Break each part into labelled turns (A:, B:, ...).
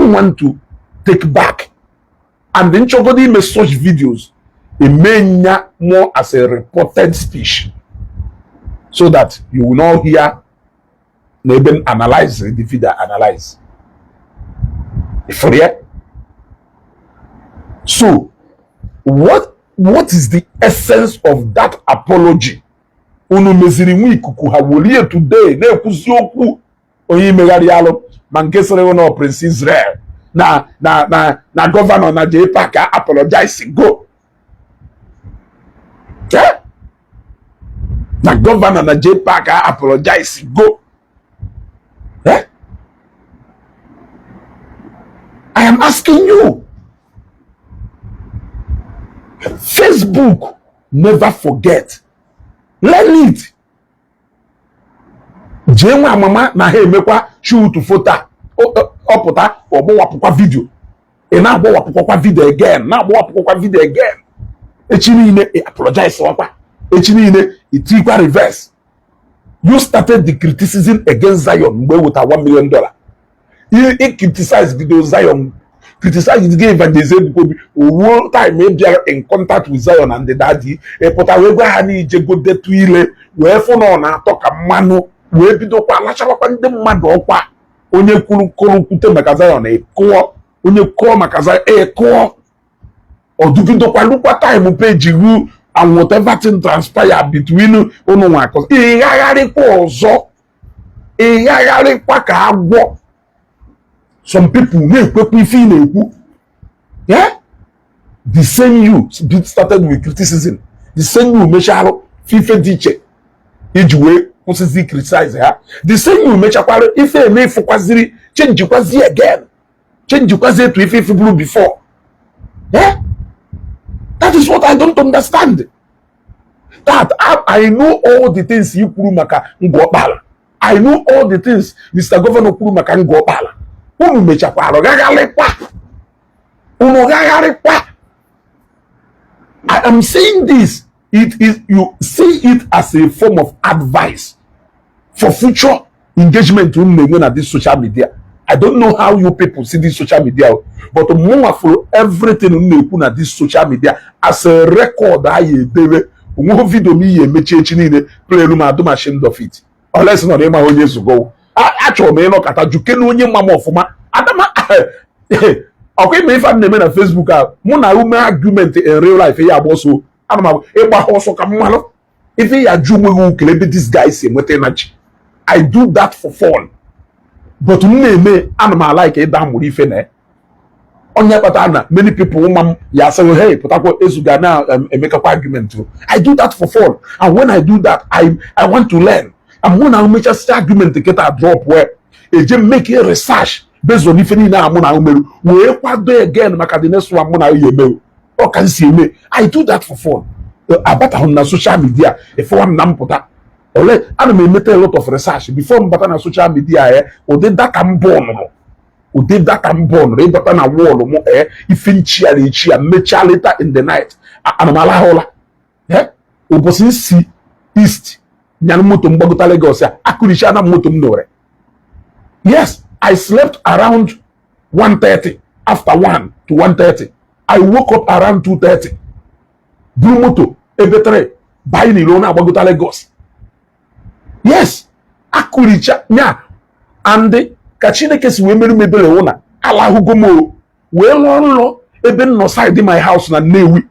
A: Don't want to take back and nchọgodo ime such videos, eme nya more as a reported speech so that you will not hear na ebe m analyze the video, analyze for ya. So what is the essence of that apology unu meziri? Nwa ikuku ha welie today na-ekwuzi okwu onye imegharị alụ ma nke sịrị ụlọ Prince Israel na governor na JPAC apologize go. Eh? Na governor na JPAC apologize go. Eh? I am asking you. Facebook never forget. Learn it. Jee nwa amama na ha emekwa shoot photo a, ọpụta ọgbọwapụkwa video, ị na-agbọwapụkwakwa video again, na-agbọwapụkwakwa video again. Echi niile ị apologize ọkwa, echi niile itikwa reverse. You started the criticism against Zion mgbe e weta $1 million. I criticize bido Zion, criticize gị Evangelist Ebuka Obi. Owuo time ị bịara in contact with Zion and the daddy, ị pụta wee gwa ha na ijego detu ile wee fụ na ọ na-atọ ka mmanụ, wee bidokwa lachawakwa ndị mmadụ ọkwa. Onye kwuru kụrụ kwute maka Zion, ịkụọ. Onye kụọ maka Zion, ịkụọ. Ọdụbidokwa lukwa time peji ru and whatever thing transpire between unu nwa akọ, ịghagharịkwa ọzọ, ịghagharịkwa ka agwọ. Some people na-ekwekwa ife ị na-ekwu. Yeah? The same you started with criticism, the same you mechalụ ife dị iche iji wee kwụsịzi criticize ha, the same you mechakwara ife eme ịfụkwaziri, changekwazi again, changekwazi etu ife ife bụrụ before. Yeah? That is what I don't understand. That I know all the things you kwuru maka Ngọkpala. I know all the things Mr. Governor kwuru maka Ngọkpala. Unu mechakwara gagharịkwa, unu gagharịkwa. I am saying this, it is, you see it as a form of advice for future engagement unu na-enwe na this social media. I don't know how you people see this social media, but mụnwa fụrụ everything unu na-ekwu na this social media as a record. Anyị edewe onweghị video m iyi emechi echi niile playelu m adụ m ashamed of it, unless nọ na ịma onye zugo. Achọrọ m ịnọkọta juke na onye mma m ọfụma. Adama ọkwa ime ife a na-eme na Facebook a, mụ na ume argument in real life ya agba ọsọ. Ana m ịgba ha ọsọ ka mmalụ ife ya jụ onweghị ukele ebe this guy si enweta energy. I do that for fun, but m na-eme, ana m alike ịda amụrụ ife na onye kpatara na many people ma m ya asịghị, "Hey, pụtakwa ezuga na emekakwa argument." I do that for fun, and when I do that, I want to learn. And mụ na mechasị argument kịta drop, wee eje make a research based on ife niile a mụ na merụ, wee kwado again maka the next one mụ na ya emerụ. Ọ ka m si eme. I do that for fun. Abatahụ m na social media ịfụwa m na mpụta ole, ana m emeta a lot of research before m bata na social media. Ya ụdị data mbụ nụrụ, ụdị data mbụ nụrụ ịbata na wall mụ, ee, ife nchi ya na echi ya mechaa later in the night, ana m alahụ ụla. Ụbọchị nsi east nyara moto m gbagota Lagos, ya akụricha na moto m n'ore. Yes, I slept around 1:30, after 1 to 1:30. I woke up around 2:30, buru moto ebe 3 banye n'ilo na-agbagota Lagos. Yes, akụricha nya. And ka Chineke si wee merụ m ebere wụ na alahụgo m o wee lụọ nlọ ebe m nọ side my house na Nnewi,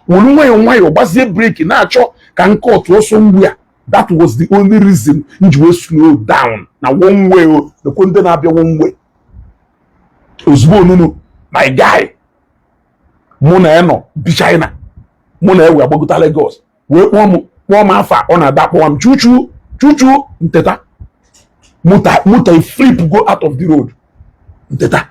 A: were nwayọọ nwayọọ gbazie brake na-achọ ka nke otu ọsọ mgbu ya. That was the only reason m ji wee slow down na one way o nekwe ndị na-abịa one way. Ozugbo onunu my guy mụ na ya nọ bi China, mụ na ewe agbagota Lagos, wee kpọọ m, kpọọ m afa ọ na-ada, kpọọ m chuchu chuchu. Nteta, moto flip go out of the road. Nteta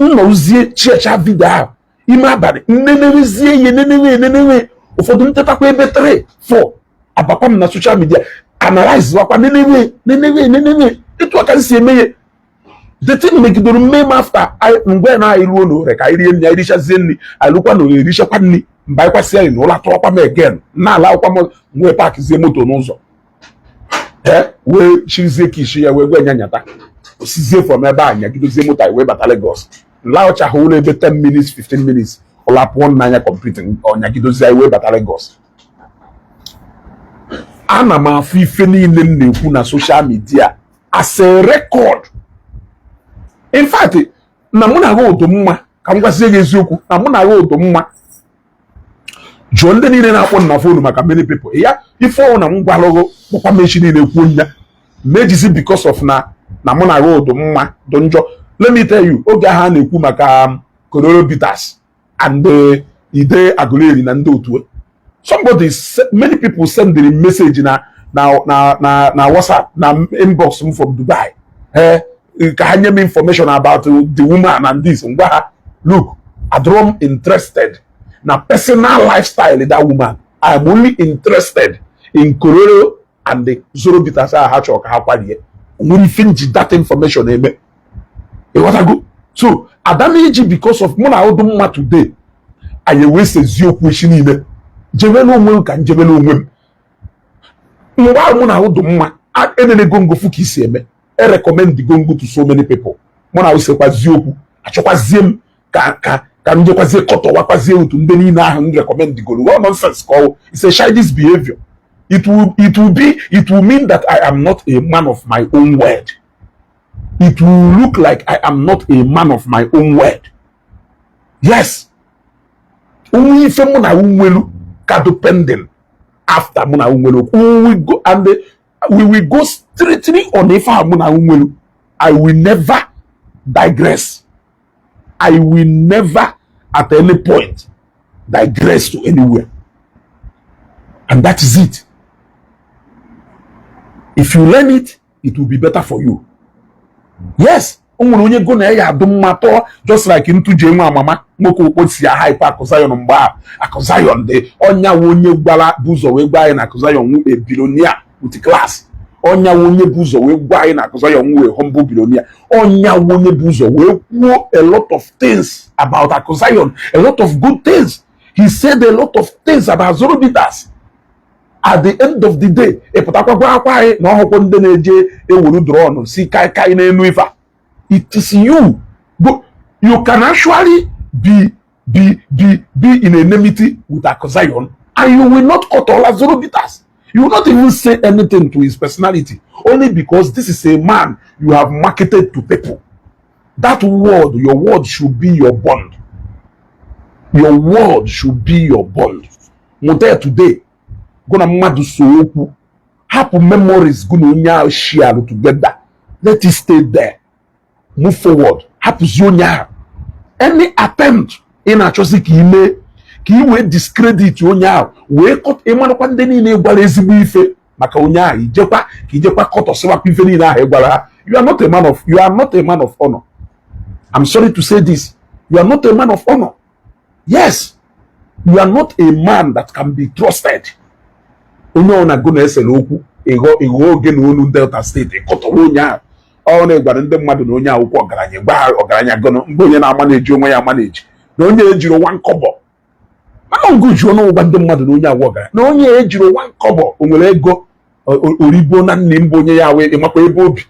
A: nnọrụzie chiecha video ahụ ime abalị, nnenewezie ihe, nenewe nenewe ụfọdụ. Ntetakwa ebe 3 4, abakwa m na social media, analyze wakwa, nenewe nenewe nenewe. Etu aka m si eme ya. The thing megidere mme m after mgbe na anyị ruo n'ore ka anyị rie nri, anyị richazie nri, anyị lụkwa n'ore, erichakwa nri. Mgbe anyị kwasị anyị na ụlọ atụrọkwa m again, na-ala akwụkwọ m, wee parkzie moto n'ụzọ, ee, wee chirizie kishi ya wee gwa nya nyata. Osizie from ebe a nyagidozie moto anyị wee bata Lagos. Nlaọchaghị ụlọ ebe 10 minutes, 15 minutes, ọla pụọ n'anya complete, ọnyagidozie anyị wee bata Lagos. Ana m afụ ife niile m na-ekwu na social media as a record. In fact, na mụ na agha ụdụ mma, ka m gwazie gị eziokwu, na mụ na agha ụdụ mma, jụọ ndị niile na-akpọ m na phone maka many people ya. Ife ọwụ na m gwalụgụ kpọkwa m echi niile kwuo nya mejizi because of na mụ na agha ụdụ mma dị njọ. Let me tell you, oge ahụ a na-ekwu maka Kororo Bitters and Ide Aguleri na ndị otu, somebody, many people send the message na WhatsApp, na inbox m from Dubai, ka ha nye m information about the woman and this. Ngwa ha, look, adịrọ m interested na personal lifestyle that woman. I am only interested in Kororo and the Zoro Bitters ahụ ha chọrọ ka ha kwarie. Nwere ife nji that information eme? Ịghọtago? So adamiji because of mụ na ụdụ mma today, anyị wee sezi okwu echi niile. Jebela onwe m ka m jebela onwe m. Mgbe ahụ mụ na ụdụ mma, enenego ngofu ka isi eme, e recommend gongo to so many people. Mụ na usekwazie okwu, achọkwazie m ka m jekwazie kọtọwakwazie otu ndị niile ahụ m recommend goro. Well, nonsense ka ọ. It's a childish behavior. It will mean that I am not a man of my own word. It will look like I am not a man of my own word. Yes, onwe ife mụ na nwelu ka do pending after mụ na nwelu, we will go and we will go straightly on ife a mụ na nwelu. I will never digress. I will never at any point digress to anywhere, and that is it. If you learn it, it will be better for you. Yes, o nwere onye go na ya adụ mma tọọ, just like ntụ ji enwe amama nwoke okpo si ya hype Akụ Zion. Mgbe ahụ Akụ Zion dị ọnya wụ onye gwara bụ ụzọ wee gwa anyị na Akụ Zion wụ a billionaire with class. Ọnya wụ onye bụ ụzọ wee gwa anyị na Akụ Zion wụ a humble billionaire. Ọnya wụ onye bụ ụzọ wee kwuo a lot of things about Akụ Zion, a lot of good things. He said a lot of things about Zoro Bitters. At the end of the day, ịpụtakwa gwa akwa anyị na ọhụkwụ ndị na-eje ewuru drone si kaikai n'elu ife a. It is you, but you can actually be in enmity with Akụ Zion and you will not cut all Zoro Bitters. You will not even say anything to his personality, only because this is a man you have marketed to people. That word, your word should be your bond. Your word should be your bond. Mụta ya today. Gụ na mmadụ so okwu, hapụ memories gụ na onye ahụ share together. Let it stay there. Move forward. Hapụzi onye ahụ. Any attempt ị na-achọzi ka ị mee ka ị wee discredit onye ahụ, wee ịmarakwa ndị niile gwara ezigbo ife maka onye ahụ, ijekwa ka ijekwa kọtọsịwakwa ife niile ahụ ị gwara ha, you are not a man of honor. I'm sorry to say this, you are not a man of honor. Yes, you are not a man that can be trusted. Onye ọ na-agụ na-esere okwu, ịghọ ịghọ oge na olu Delta State, ịkọtọwa onye ahụ. Ọ na-egwara ndị mmadụ na onye akwụkwọ ọgaranya, gwa ha ọgaranya gụnụ mgbe onye na-ama na-eji onwe ya ama na-eji na onye ejiri 1 kobo. Mana ngụ ji ọnụ gwa ndị mmadụ na onye agwa ọgaranya, na onye ejiri 1 kobo, o nwere ego origbo na nne mbụ onye ya wee ịmakwa ebe obi.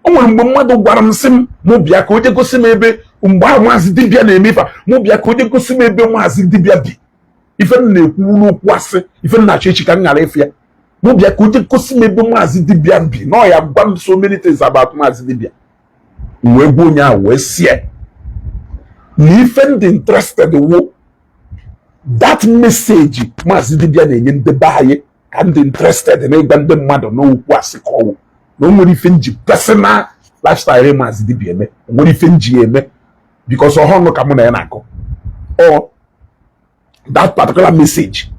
A: O nwere mgbe mmadụ gwara m sị m mụ bịa ka o je gosi m ebe, mgbe ahụ maazị dibịa na-eme ife a, mụ bịa ka o je gosi m ebe maazị dibịa bi. Ife m na-ekwu n'okwu asị, ife m na-achọ echi ka m ghara ịfụ ya. Mụ bịa ka o je gosi m ebe maazị dibịa bi na ọ ya gwa m so many things about maazị dibịa. M wee gwa onye ahụ wee sie na ife m dị interested wụ that message maazị dibịa na-enye ndị be anyị, ka m dị interested n'ịgwa ndị mmadụ n'okwu asị ka ọwụ na o nwere ife nji personal lifestyle maazị dibịa eme. O nwere ife nji ya eme because ọhụrụ ka mụ na ya na-akọ ọ, that particular message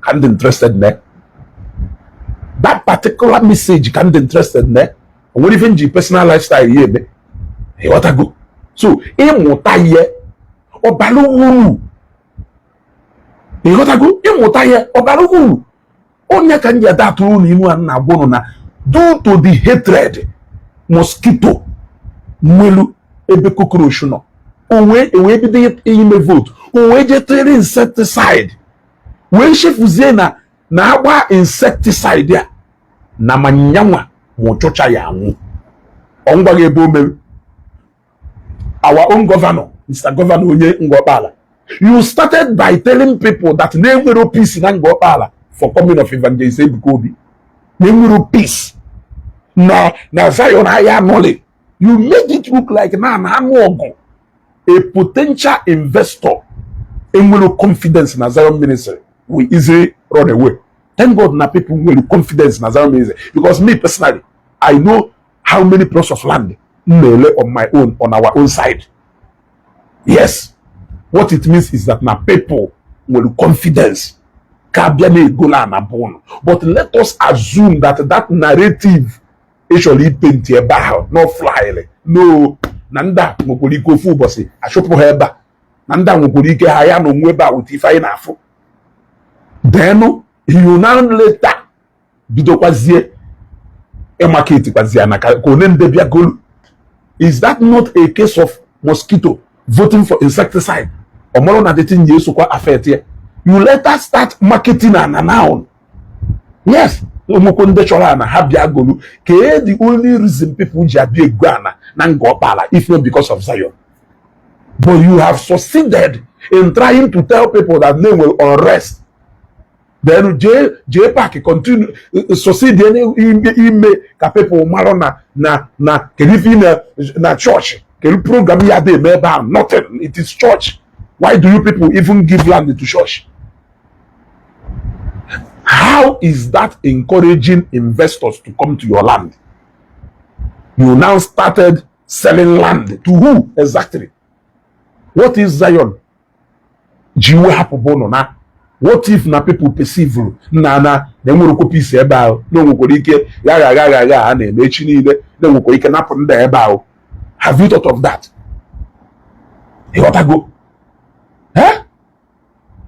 A: ka m dị interested na that particular message ka m dị interested na. O nwere ife nji personal lifestyle ya eme. Ịghọtago? So ịmụta ihe ọbara uru. Ịghọtago? Ịmụta ihe ọbara uru. Onye ka m ji ada atụrụ unu inu a na-agwa unu na due to the hatred mosquito nwelu ebe cockroach nọ, o wee bido ime vote, o wee jee tere insecticide, wee chefuzie na agba insecticide a na ma nyanwa ma ụchụcha ya anwụ. Ọ ngwa gị ebe o mere. Our own governor, Mr. Governor onye Ngọkpala, you started by telling people that na-enwero peace na Ngọkpala for coming of Evangelist Ebuka Obi, na-enwero peace na Zion ahịa anọlị. You made it look like na anụ ọgụ. A potential investor enwere confidence na Zion ministry will easily run away. Thank God na people nwere confidence na Zion ministry, because me personally, I know how many plots of land m na-ele on my own, on our own side. Yes, what it means is that na people nwere confidence ka abịa na-egola na bụnụ. But let us assume that that narrative ị chọrọ ipaint ebe ahụ no fly, no, na ndị a nwekwara ike ofu ụbọchị achụpụ ha ebe a, na ndị a nwekwara ike ha ya na onwe ebe a weta ife anyị na-afụ. Then you now later bidokwazie ịmarket kwazie na ka one ndị bịa golu. Is that not a case of mosquito voting for insecticide? Ọmọrọ na the thing ya esokwa affect ya. You later start marketing ana now. Yes, ụmụkwụ ndị chọrọ ana ha bịa golu. Kee the only reason people ji abịa ego ana na Nga Ọkpala if not because of Zion? But you have succeeded in trying to tell people that they will unrest. Then jee park continue succeed ime ime ka people mara na kedu ife ị na church, kedu program ya dị eme ebe ahụ. Nothing. It is church. Why do you people even give land to church? How is that encouraging investors to come to your land? You now started selling land to who exactly? What is Zion ji iwe hapụ bụ ụnụ na what if na people perceive na enwerekwa peace ebe ahụ, na onwekwara ike gha gha gha gha a na-eme echi niile, na enwekwara ike napụ ndị ebe ahụ? Have you thought of that? Ịghọtago? Eh?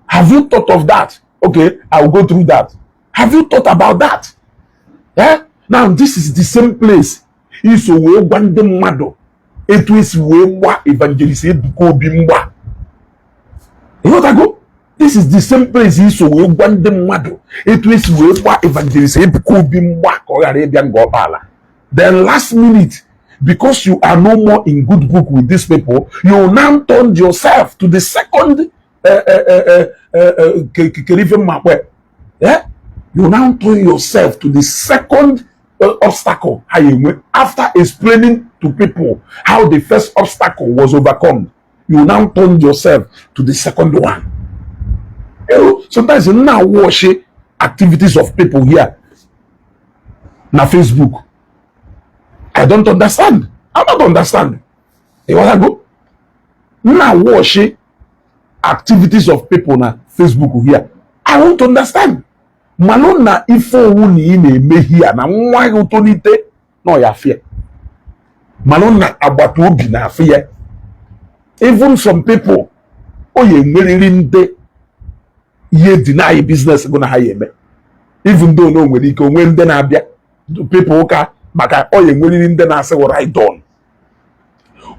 A: Have you thought of that? Okay, I will go through that. Have you thought about that? Eh? Now this is the same place iso wee gwa ndị mmadụ etu esi wee gba Evangelist Ebuka Obi mgba. Ịghọtago? This is the same place iso wee gwa ndị mmadụ etu esi wee gba Evangelist Ebuka Obi mgba ka ọ ghara ịbịa Nga Ọkpala. Then last minute, because you are no more in good book with these people, you now turned yourself to the second kerife mmakwe. Yeah? You now turn yourself to the second obstacle ha enwe. After explaining to people how the first obstacle was overcome, you now turn yourself to the second one. Sometimes now watch activities of people here na Facebook, I don't understand. I don't understand. Ịghọtago? Now watch activities of people na Facebook here, I won't understand. Malụ na ife owu na ị na-eme here na nwa gị tolite na ọ ya afịa. Malụ na agbata obi na-afụ ya. Even some people o ya enweriri ndị ihe deny business gụ na ha ya eme, even though na o nwere ike onwe ndị na-abịa people ụka maka ọ ya enweriri ndị na-asị ride on.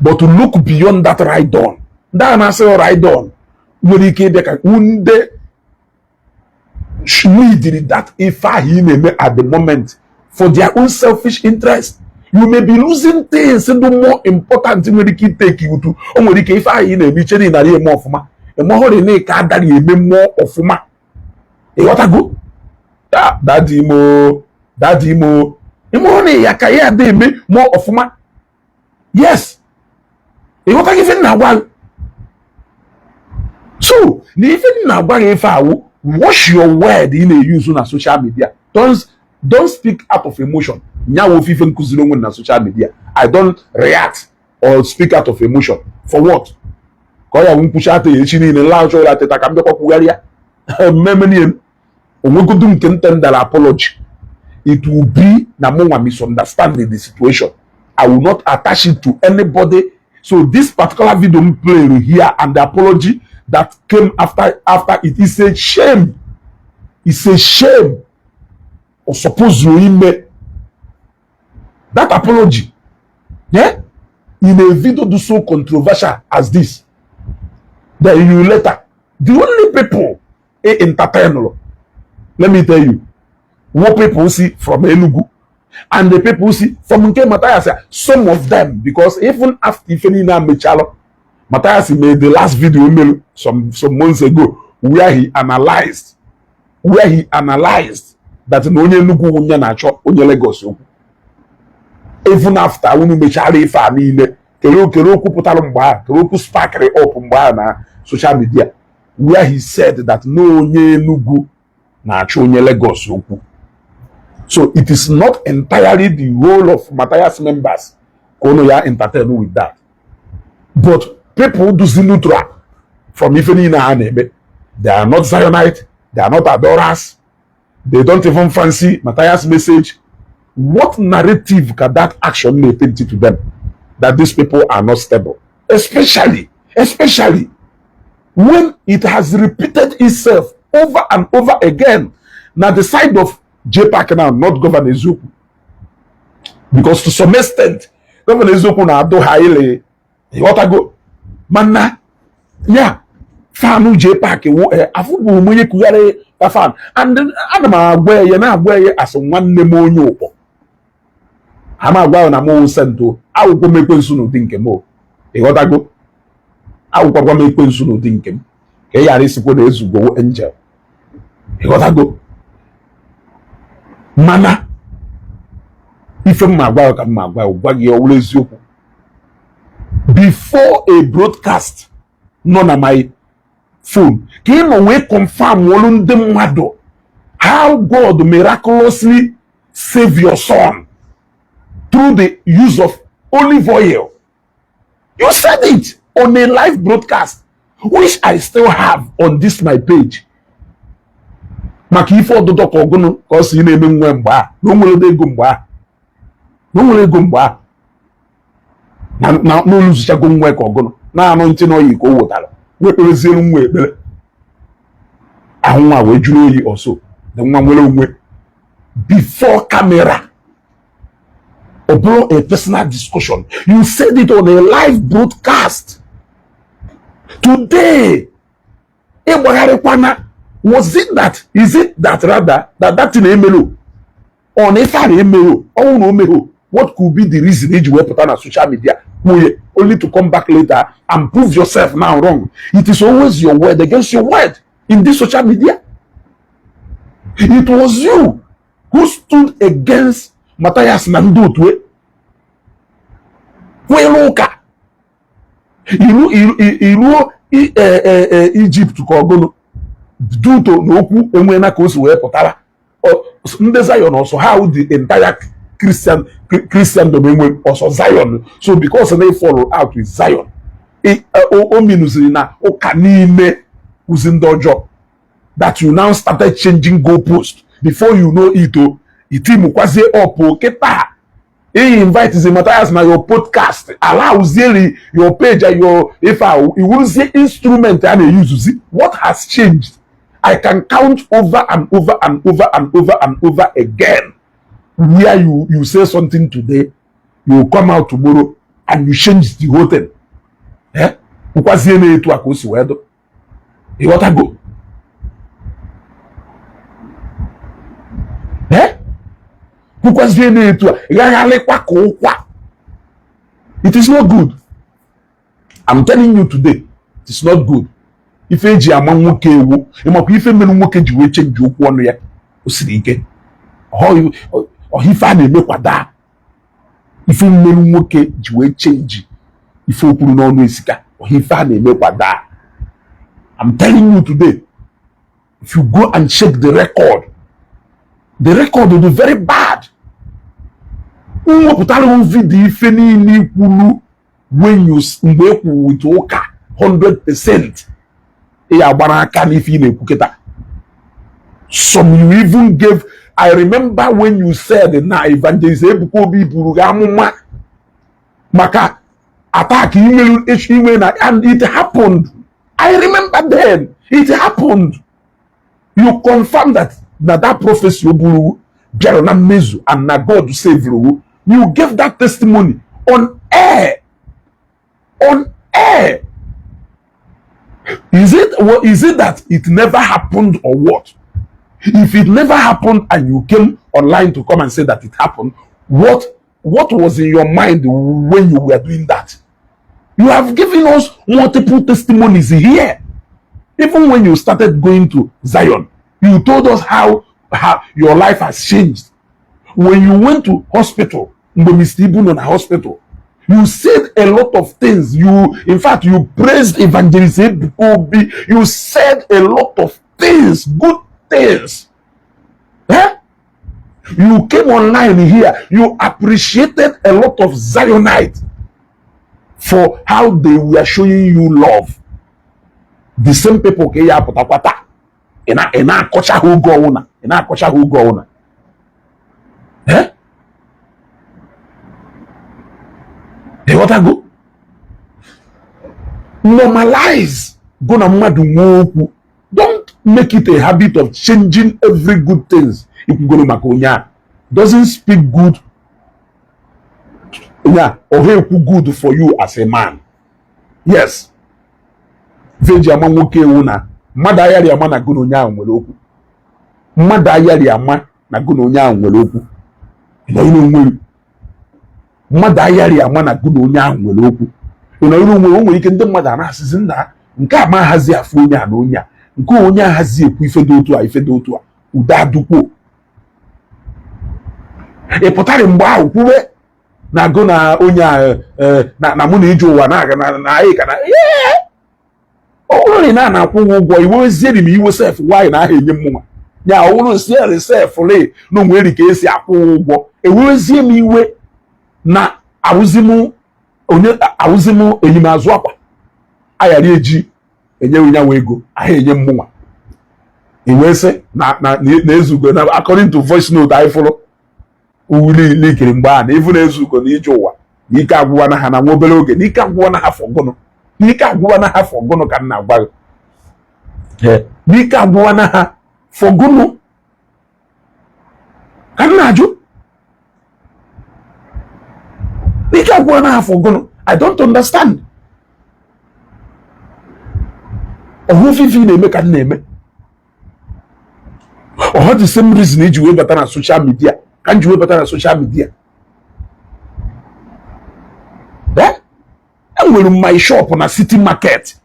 A: But to look beyond that ride on, ndị a na-asị ride on nwere ike ịbịa ka ndị need that ife ahụ ị na-eme at the moment for their own selfish interest. You may be losing things dị more important nwere ike iteki utu. O nwere ike ife ahụ ị na-eme ichere ị nara eme ọfụma, ịmahụrụ na ka adara eme mmụọ ọfụma. Ịghọtago? Daddy imo, daddy imo, ịmụrụ na ya ka ya ada eme mmụọ ọfụma. Yes, ịghọtago ife m na-agwa gị? So na ife m na-agwa gị, ife awụ, watch your word ị na-use na social media. Don't speak out of emotion. Nyawo ofe ife nkụziri onwe m na social media, I don't react or speak out of emotion. For what? Ka ọ ya bụ nkwuchi ata ya echi niile nlaghachị ụra teta ka m bịakwa kwugharịa mmemme niile onwegodu nke m tendara apology. It will be na mụnwa misunderstanding the situation. I will not attach it to anybody. So this particular video m played here and the apology that came after it is a shame. It's a shame. Or suppose you ime that apology, yeah, in a video do so controversial as this. Then you later, the only people e entertain, let me tell you what people see from Enugu, And the people see from nke Matthias, some of them, because even after ife niile a mechalụ, Matthias made the last video melu some months ago where he analyzed that na onye Enugu onye na-achọ onye Lagos okwu. Even after unu mechara ife a niile, kere okwu pụtara mgbe ahụ, kere okwu sparkịrị up mgbe ahụ na social media, where he said that na onye Enugu na-achọ onye Lagos okwu. So it is not entirely the whole of Matthias members ka unu ya entertain with that, but people duzi neutral from ife niile ha na-eme. They are not Zionite, they are not adorers, they don't even fancy Matthias message. What narrative can that action may paint to them that these people are not stable? Especially when it has repeated itself over and over again. Now the side of JPAC now, not Governor Eziokwu, because to some extent Governor Eziokwu na-adụ ha ile, ịghọtago? Mana ya fanụ JPAC wụ afụbụ m onye kugharị fan, and ana m agwa ya, na-agwa ya asị nwanne m onye ụkpọ ha ma agwa ya na mụ sento awụkwọ m ekwensu n'ụdị nke m o. Ịghọtago? Awụkwakwa m ekwensu n'ụdị nke m, ka ị ghara isikwa na ezugo angel. Ịghọtago? Mana ife m ma agwa ya ka m ma agwa ya, gwa gị ọ wụrụ eziokwu. Before a broadcast nọ na my phone ka ị nọ wee confirm olu ndị mmadụ how God miraculously save your son through the use of olive oil. You said it on a live broadcast, which I still have on this my page. Maka ife ọdụdọ ka ọgụnụ ka ọ si na-eme nwe mgbe a na o nwere ego mgbe a na o nwere ego mgbe a na n'olu zụchago nwe ka ọgụnụ na-anụ ntị n'oyi ka o wetara wee kperezielu nwa ekpere ahụ, nwa wee jụrụ oyi ọsọ na nwa nwere onwe before camera. Ọ bụrụ a personal discussion, you said it on a live broadcast. Today ịgbagharịkwana, was it that, is it that rather that that thing emelo ọ na ife a na-emelo ọnwụ na o megho? What could be the reason iji wepụta na social media kwuye, only to come back later and prove yourself now wrong? It is always your word against your word in this social media. It was you who stood against Matthias na ndị otu e kwere ụka iru iruo Egypt ka ọgụnụ due to na okwu enweela ka o si wee pụtara ndị Zion ọsọ ha the entire Christian Christendom enwe ọsọ Zion. So because na fall out with Zion, o minuziri na ụka niile kwụzi ndị ọjọọ, that you now started changing goalpost. Before you know it, o itimukwazie up kịta ị invite Matthias na your podcast, allowzieri your page and your ife a iwuruzie instrument a na-eyuzuzi. What has changed? I can count over and over and over and over and over again where you say something today, you come out tomorrow and you change the whole thing. Eh, nkwazie na-etu a ka o si wee dụ. Ịghọtago? Eh, kwukwazie na-etu a gagharịkwa ka ụkwa. It is not good. I'm telling you today, it is not good. Ife eji ama nwoke ewu, ịmakwa ife mere nwoke ji wee change okwu ọnụ ya, o siri ike ọha ife a na-emekwada. Ife mmerụ nwoke ji wee change ife okwuru n'ọnụ esika ọha ife a na-emekwada. I'm telling you today, if you go and check the record, the record will be very bad. Mwepụtara m video ife niile ikwulu when you mgbe ekwu with ụka 100%, ị ya agbara aka n'ife ị na-ekwu kịta. Some you even gave. I remember when you said na Evangelist Ebuka Obi buru gị amụma maka attack imerụ inwe na, and it happened. I remember then it happened. You confirm that na that prophecy o buru bịara na mmezu and na God saved you. You gave that testimony on air, on air. Is it, well, is it that it never happened or what? If it never happened and you came online to come and say that it happened, What was in your mind when you were doing that? You have given us multiple testimonies here. Even when you started going to Zion, you told us how your life has changed. When you went to hospital, mgbe Mr. Ibu nọ na hospital, you said a lot of things. You, in fact, you praised Evangelist Ebuka Obi. You said a lot of things, good things. Eh? You came online here, you appreciated a lot of Zionites for how they were showing you love. The same people ka ya apụtakwa taa, ị na-akọcha ha oge ọwụna, ị na-akọcha ha oge ọwụna. Eh? Ịghọtago? Normalize go na mmadụ nwee okwu. Don't make it a habit of changing every good things ikwugoro maka onye a. Doesn't speak good. Onye a ọha ekwu good for you as a man. Yes. Ife ama nwoke ewu na mmadụ ayarị ama na gụ na onye ahụ nwere okwu. Mmadụ ayarị ama na gụ na onye ahụ nwere okwu. Ị nọ onwe gị. Mmadụ ayarị ama na gụ na onye ahụ nwere okwu. Ị nọ onwe, o nwere ike ndị mmadụ a na-asịzi nna nke a ma ahazi afụ onye a na onye a nke onye ahazi ekwu ife dị otu a, ife dị otu a, udo adụkwuo. Ị pụtarị mgbe ahụ kwuwe na agụ na onye a, na mụ na ije ụwa na na anyị ka na ọ bụrụ na ị na-akwụ ụgwọ ụgwọ iwe ezieri m iwe sef nwaanyị na aha enye m nwa ya ọ bụrụ sieri sef lee na onwere ka esi akwụ ụgwọ, ewerezie m iwe na awụzi m onye awụzi m enyemazụ akwa ayara eji enye nyanwa ego aha enye m nwa iwee sị na ezugo na according to voice note anyị fụrụ uwuli likiri mgbe a na ifu na ezugo na ije ụwa na ike agwụwa na ha na nwa obere oge, na ike agwụwa na ha fọgụnụ, na ike agwụwa na ha fọgụnụ ka m na-agwa gị, na ike agwụwa na ha fọgụnụ ka m na-ajụ, na ike agwụwa na ha fọgụnụ. I don't understand. Ọhụ fifi na-eme ka m na-eme ọhụ the same reason iji wee bata na social media ka m ji wee bata na social media. Enwere m my shop na city market,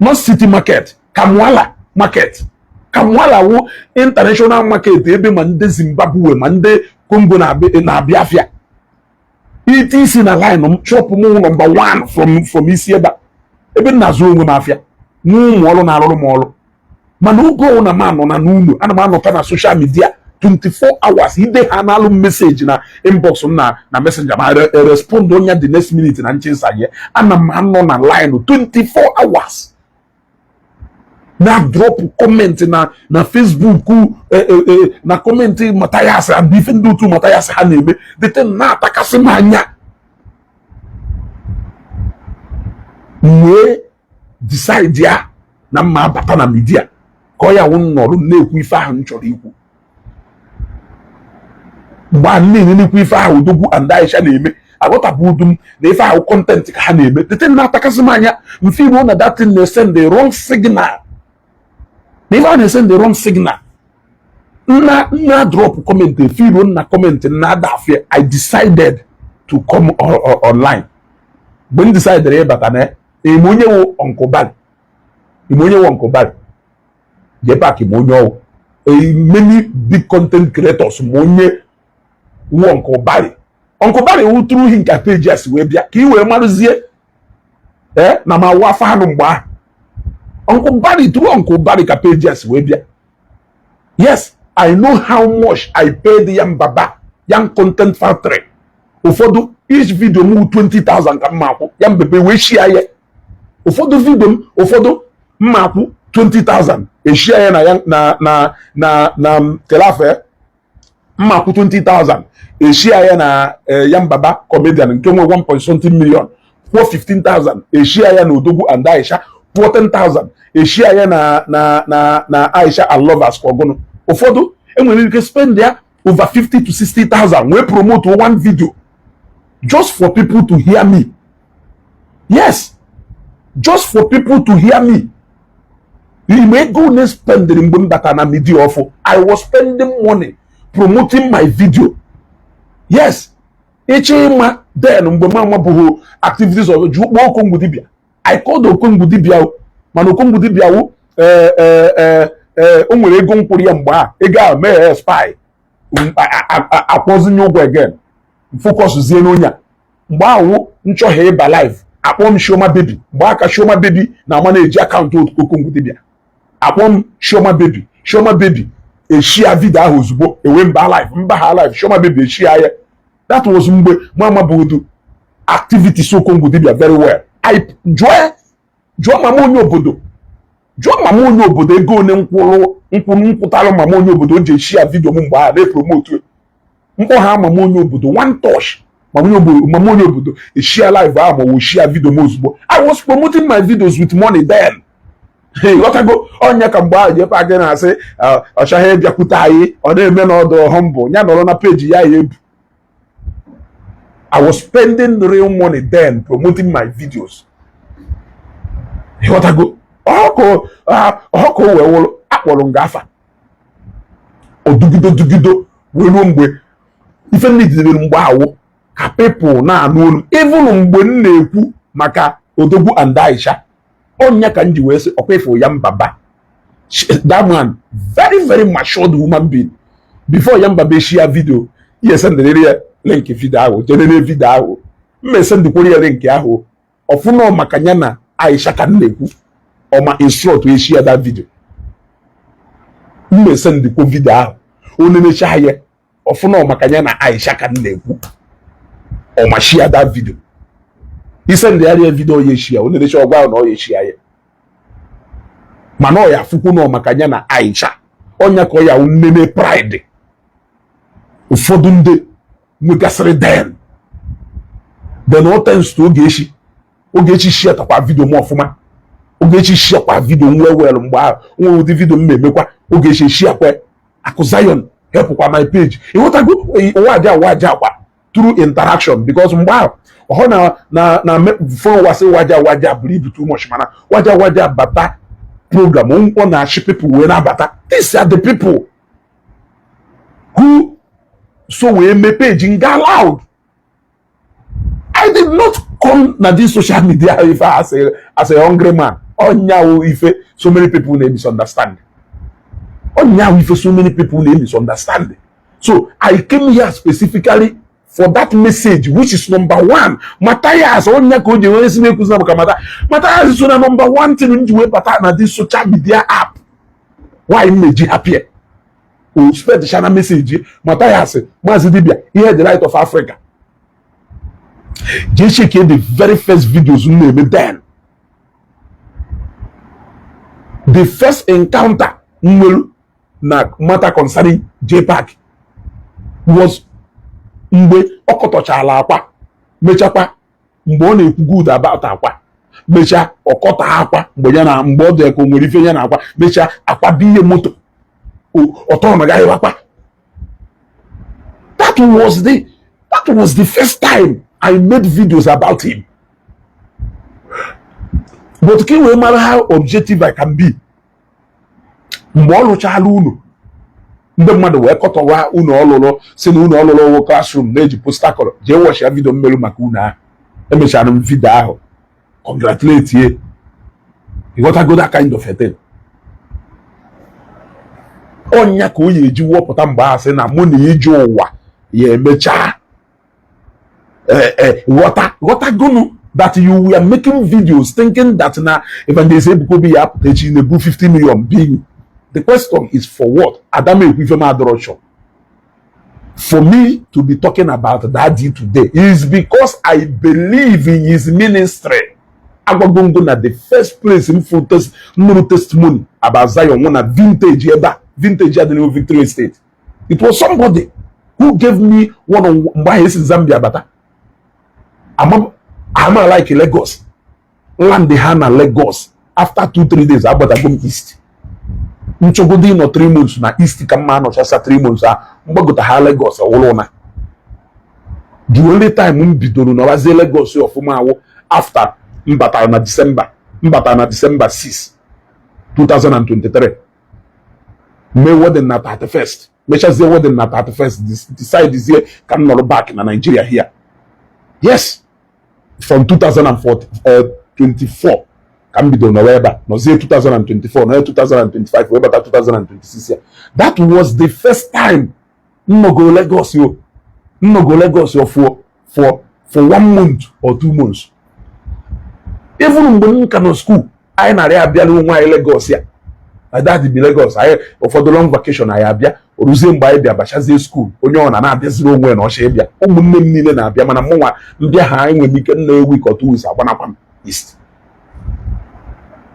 A: not city market, Kamwala market. Kamwala wụ international market ebe ma ndị Zimbabwe ma ndị Congo na-abịa afịa. Ite isi na line m shop m nọmba 1 from isi ebe a ebe m na-azụ onwe m afịa nwa ụmụ ọrụ na-arụrụ m ọrụ. Mana oge ọwụ na m anọ na n'ụlọ, ana m anọta na social media 24 hours. Ide ha na-alụ m message na inbox m na messenger ma respond onye the next minute na nchesa ya. Ana m anọ na line 24 hours na drop comment na Facebook, na comment Mathias and ife ndị otu Mathias ha na-eme the thing na-atakasị m anya. Wee decide ya na mma abata na media ka ọ ya wụ nọrụ na-ekwu ife ahụ m chọrọ ikwu. Mgbe a na-enenekwu ife ahụ Odogwu and Aisha na-eme, aghọtabụ udu m na ife ahụ content ka ha na-eme. The thing na-atakasị m anya mfe iruo na that thing na-esend the wrong signal, na ife a na-esend the wrong signal. Nna drop comment efe iruo na comment nna ada afịa. I decided to come online. Mgbe m decided ịbata na ime onye wụ Uncle Barry, ime onye wụ Uncle Barry JPAC, ma onye ọwụ many big content creators, ma onye wụ Uncle Barry. Uncle Barry wụ tụrụ hi nke page a si wee bịa ka ị wee marụzie na ma wụ afọ anụ mgbe ahụ. Uncle Barry, tụrụ Uncle Barry ka page a si wee bịa. Yes, I know how much I paid Yam Baba, Yam Content Factory. Ụfọdụ each video m 20,000 ka mma akwụ Yam Bebe wee shia ya. Ụfọdụ video m ụfọdụ mma akwụ 20,000 eshia ya na na na na na kelafe mma akwụ 20,000 eshia ya na Yam Baba comedian nke nwe 1.something million, kwụọ 15,000 eshia ya na Odogwu and Aisha, kwụọ 10,000 eshia ya na na na na Aisha and lovers ka ọgụnụ. Ụfọdụ enwere ike spend ya over 50 to 60,000 wee promote one video just for people to hear me. Yes, just for people to hear me. Ime ego one spending mgbe m bata na media ọfụ, I was spending money promoting my video. Yes, ịchọ ịma then mgbe m amabụghị activities of, jụọ, kpọọ Okongwu Dibia. I called Okongwu Dibia o, mana Okongwu Dibia wụ o nwere ego nkwụrụ ya mgbe a, ego ahụ mee spy akwụzinye ụgwọ again, focus zie n'onye a. Mgbe ahụ nchọghị ịba live, akpọ m Chioma Baby. Mgbe aka Chioma Baby na-ama na-eji account Okongwu Dibia, akpọ m Chioma Baby. Chioma Baby eshia video ahụ ozugbo, ewe mba live, mba ha live, Chioma Baby eshia ya. That was mgbe mama bụ activities Okongwu Dibia very well. I jụọ, jụọ mama onye obodo, jụọ mama onye obodo ego one nkwụrụ nkwụ nkwụtalụ mama onye obodo o ji eshia video m mgbe ahụ na-epromote mkpọ ha. Mama onye obodo, one touch, mama onye obodo, mama onye obodo eshia live ahụ ma ọ shia video m ozugbo. I was promoting my videos with money then. Ghọtago ọnya? Ka mgbe ahụ jepa gị na-asị ọ chọghị ịbịakwute anyị, ọ na-eme n'ọdụ humble ya, nọrọ na peji ya, ya ebu. I was spending real money then promoting my videos. Ịghọtago? Ọkụ wee wụrụ akpọrọ nga afa odugido dugido wee ruo mgbe ife ndị jidere mgbe awụ ka people na-anụ olu. Even mgbe m na-ekwu maka Odogwu and Aisha, ọnya ka m ji wee sị ọkwa ịfụ ya mbaba. That man, very very matured human being. Before ya mbaba eshia video, ihe sendịrị ya link video ahụ, jenere video ahụ, mma esendikwara ya link ahụ ọfụna maka ya na Aisha ka m na-ekwu. Ọma instruct eshia that video, mma esendikwo video ahụ, onenecha ya ọfụna maka ya na Aisha ka m na-ekwu. Ọma share that video, isendị ya video ya, eshia, onenecha ọgwa ahụ na ọ ya eshia ya, mana ọ ya afụkwu nọ maka ya na Aisha. Ọnya ka ọ ya nnene pride ụfọdụ ndị nwegasịrị then. Then all thanks to Ogechi. Ogechi sharetakwa video m ọfụma. Ogechi sharekwa video m well well. Mgbe ahụ nwere ụdị video m na-emekwa, Ogechi sharekwa. Akụ Zion helpụkwa my page. Ịghọtago? Waja waja akwa through interaction, because mgbe ahụ ọhụ na followers waja waja buru ibu too much, mana waja waja bata program, ọ na-achị people wee na-abata. These are the people who so wee mee page nga loud. I did not come na this social media ife as a hungry man. Ọnyawo ife so many people na misunderstand, ọnyawo ife so many people na misunderstand. So I came here specifically for that message, which is number one, Matthias. Ọnya ka o ji onye si na-ekwuzi na maka Matthias so na number one thing m ji wee bata na this social media app. Why m na-eji happy o spread shana message Matthias, Maazị Dibia, ihe the Light of Africa. Jee check the very first videos m na-eme then. The first encounter m nwere na matter concerning JPAC was mgbe ọ kọtọchala akwa, mechakwa mgbe ọ na-ekwu good about akwa, mechaa ọkọta akwa mgbe ya na mgbe ọ dị ka o nwere ife ya na akwa, mechaa akwa bụ ihe moto ọtọ na gaghị akwa. That was the first time I made videos about him. But ka ị wee mara how objective I can be, mgbe ọ lụchala unu, ndị mmadụ wee kọtọwa unu ọlụlụ, si na unu ọlụlụ wụ classroom na-eji poster kọrọ. Jee watch ya video mmelu maka unu ahụ. Emechara m video ahụ, congratulate ye. Ịghọtago that kind of a thing? Ọnya ka o ya eji wọpụta mgbe ahụ sị na mụ na ije ụwa ya emechaa. Ee, ghọta, ghọtagonu that you were making videos thinking that na Evangelist Ebuka Obi ya apụta echi na-ebu 50 million be you. The question is, for what? Adama ekwu ife m adọrọ sure. For me to be talking about that deal today is because I believe in his ministry. Agwagongo na the first place m fụ nụrụ testimony about Zion nwe na Vintage ebe a, Vintage adịghị Victory Estate. It was somebody who gave me one on mgbe ahụ esi Zambia bata. Ama like Lagos land ha na Lagos. After 2-3 days agbatago m east, nchọgodo ịnọ 3 months na east ka mma anọchasa 3 months a mgbagota ha Lagos ọwụrụ na the only time m bidoro nọrazie Lagos ọfụma awụ after m batara na December, m batara na December 6 2023, mee wedding na 31st. Mechazie wedding na 31st, decide ka m nọrọ back na Nigeria here. Yes, from 2024 ka m bidoro nọrọ ebe a, nọzie 2024, nọrọ 2025, wee bata 2026 ya. That was the first time m nọgoro Lagos yo, m nọgoro Lagos yo for 1 month or 2 months. Even mgbe m ka nọ school, anyị narị abịala onwe anyị Lagos ya. My dad bi Lagos, anyị ụfọdụ long vacation anyị abịa. Oruzie mgbe anyị bịa bachazie school, onye ọ na na-abịaziri onwe na ọcha ịbịa. Ụmụnne m niile na-abịa, mana mụnwa mbịa ha anyị nwere ike nna week or 2 weeks agbanakwa m east.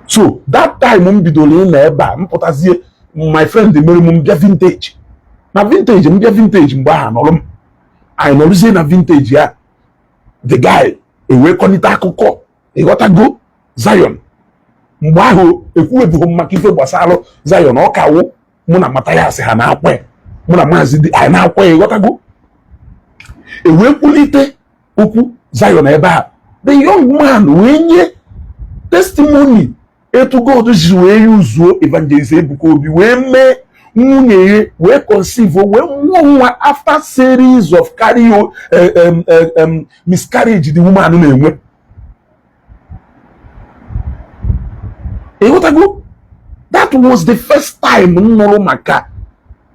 A: So that time m bidoro ịnọ ebe a, m pụtazie, my friend mere m mbịa vintage. Na vintage, mbịa vintage mgbe ahụ nọrọ m, anyị nọrụzie na vintage ya. The guy ewee kọnite akụkọ, ịghọtago, Zion. Mgbe ahụ ekwuwebughị m maka ife gbasara Zion, ọ ka wụ mụ na Mathias ha na-akwa, mụ na Maazị dị anyị na-akwa, ịghọtago. Ewee kwulite okwu Zion ebe a. The young man wee nye testimony etu God si wee yuzuo Evangelist Ebuka Obi wee mee nwunye ya wee conceive wee mụọ nwa after series of carry miscarriage the woman na-enwe. Ịghọtago? That was the first time m nụrụ maka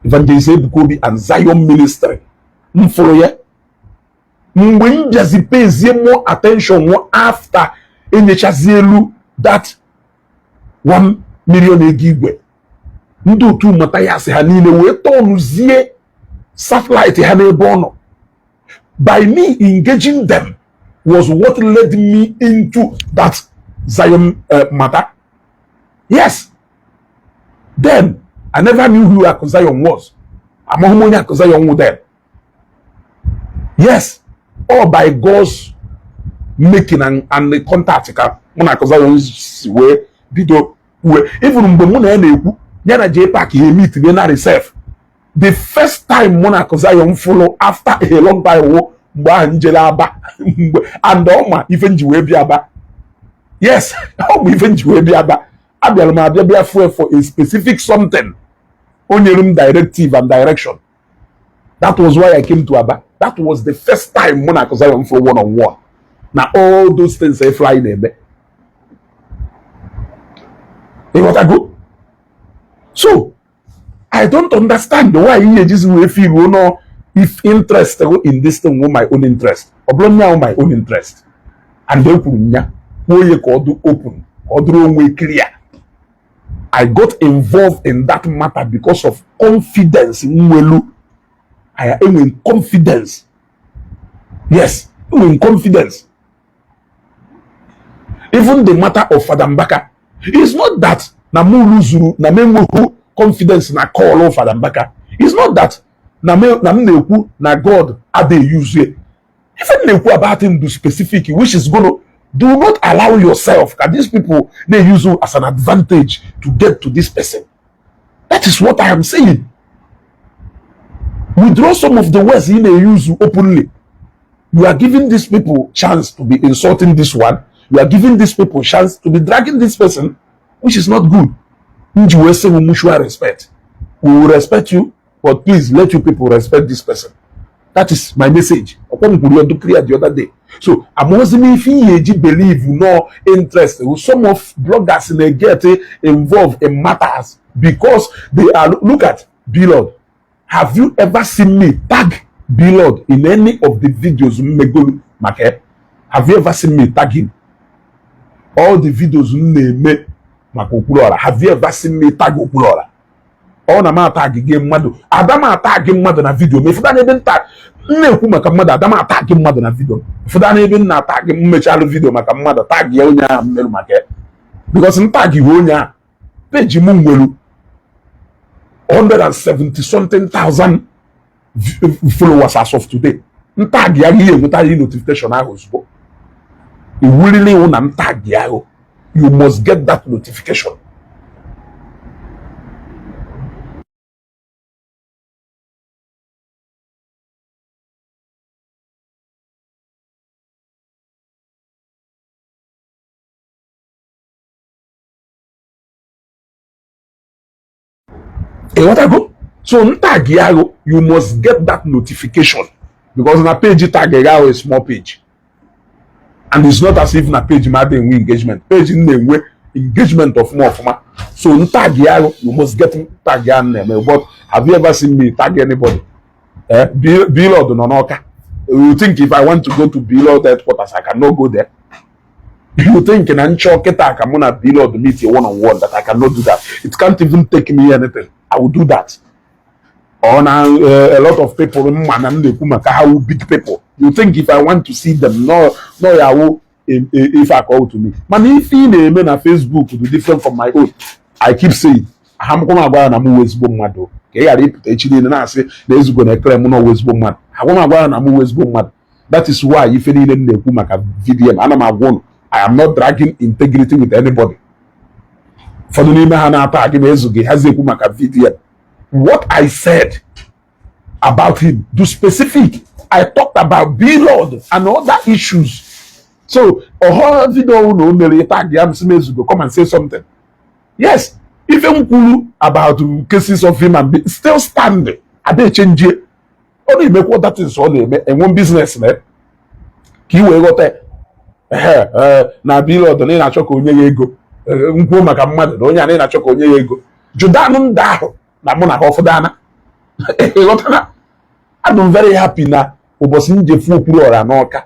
A: Evangelist Ebuka Obi and Zion Ministry. M fụrụ ya mgbe m bịazi pezie more attention after enyechazi elu that 1 million ego igwe. Ndị otu Mathias ha niile wee tọnụzie satellite ha n'ebe ọ nọ. By me engaging them was what led me into that Zion matter. Yes, then I never knew who Aku Zion was. Amaghị m onye Aku Zion wụ then. Yes, all by God's making and the contact ka mụ na Aku Zion si wee bido wee. Even mgbe mụ na ya na-ekwu ya na J Park ya meet na reserve. The first time mụ na Aku Zion follow after a long time wụ mgbe ahụ njele Aba, mgbe and ọ ma ife nji wee bịa Aba. Yes, ọ bụ ife nji wee bịa Aba. Abịara m abịa bịa fuel for a specific something. O nyere m directive and direction. That was why I came to Aba. That was the first time mụ na Aku Zion for one on one. Na all those things e fly na-eme. Ịghọtago? So I don't understand why ihe ejizi wee feel no if interest in this thing wụ my own interest. Ọ bụrụ nya my own interest. And e kwuru nya kwuo ya ka ọ dị open, ka ọ dịrị onwe clear. I got involved in that matter because of confidence nwelu. I enwe confidence. Yes, enwe confidence. Even the matter of Fada Mbaka, it's not that na mụ luzuru na m enweghị confidence na call Fada Mbaka. It's not that na m na-ekwu na God adịghị use it. Ife m na-ekwu about him do specific, which is gonna do not allow yourself that these people they use you as an advantage to get to this person. That is what I am saying. Withdraw some of the words he may use openly. You are giving these people chance to be insulting this one. You are giving these people chance to be dragging this person, which is not good. Nji we say mutual respect. We will respect you, but please let you people respect this person. That is my message. Clear the other day. So I'm also if you believe no interest. Some of bloggers may get involved in matters because they are look at Blord. Have you ever seen me tag Blord in any of the videos? Megolu Make? Have you ever seen me tag him? All the videos name maka Okwuluora. Have you ever seen me tag Okwuluora? Ọ na m atag gị mmadụ, ada m atag mmadụ na video ma ịfụda n'ebe nta m na-ekwu maka mmadụ, ada m atag mmadụ na video ịfụda n'ebe m na-atag m mechalụ video maka mmadụ tag ya onye ahụ mmerụ maka ya because m tag iwe onye ahụ peji m nwere 170 something thousand followers as of today. M tag ya ihe enweta ihe notification ahụ ozugbo iwurili iwu na m tag ya ahụ, you must get that notification. Ịghọtago? So m tag ahụ, you must get that notification, because na page tag ahụ a small page, and it's not as if na page m adịghị enwe engagement. Page m na-enwe engagement ọfụma ọfụma. So m tag ahụ, you must get tag ahụ na-eme. But have you ever seen me tag anybody? Eh, Blord nọ n'Ọka. You think if I want to go to Blord headquarters, I cannot go there? You think na nchọ kịta ka mụ na Blord meet one on one, that I cannot do that? It can't even take me anything. I will do that. Or na a lot of people mma na m na-ekwu maka how big people, you think if I want to see them, no ya wụ ife call to me. Mana ife ị na-eme na Facebook dị different from my own. I keep saying, ha mkwụ m agwa ya na m wụ ezigbo mmadụ, ka ị ghara ịpụta echi niile na-asị na Ezugo na ekele m na ọwụ ezigbo mmadụ. Agwa m agwa ya na m wụ ezigbo mmadụ. That is why ife niile m na-ekwu maka VDM, ana m agwa ụnụ, I am not dragging integrity with anybody. Ụfọdụ n'ime ha na-ata agị ma Ezugo hazi ekwu maka VDM. What I said about him, the specific, I talked about Blord and other issues. So ọhọ video na o mere tag ya, m sị m, "Ezugo, come and say something." Yes, ife m kwuru about cases of him and still standing. Ada echenjie. Ọ na-emekwa other things, ọ na-eme enwe business na ka ị wee ghọta. Ehe, na Blord na ị na-achọ ka onye ya ego nkwuo maka mmadụ na onye a na ị na-achọ ka onye ya ego jụdanụ ndị ahụ na mụ na ha ọfụdana. Ịghọtana? Adụ m very happy na ụbọchị njefu Okwuluọra n'Ọka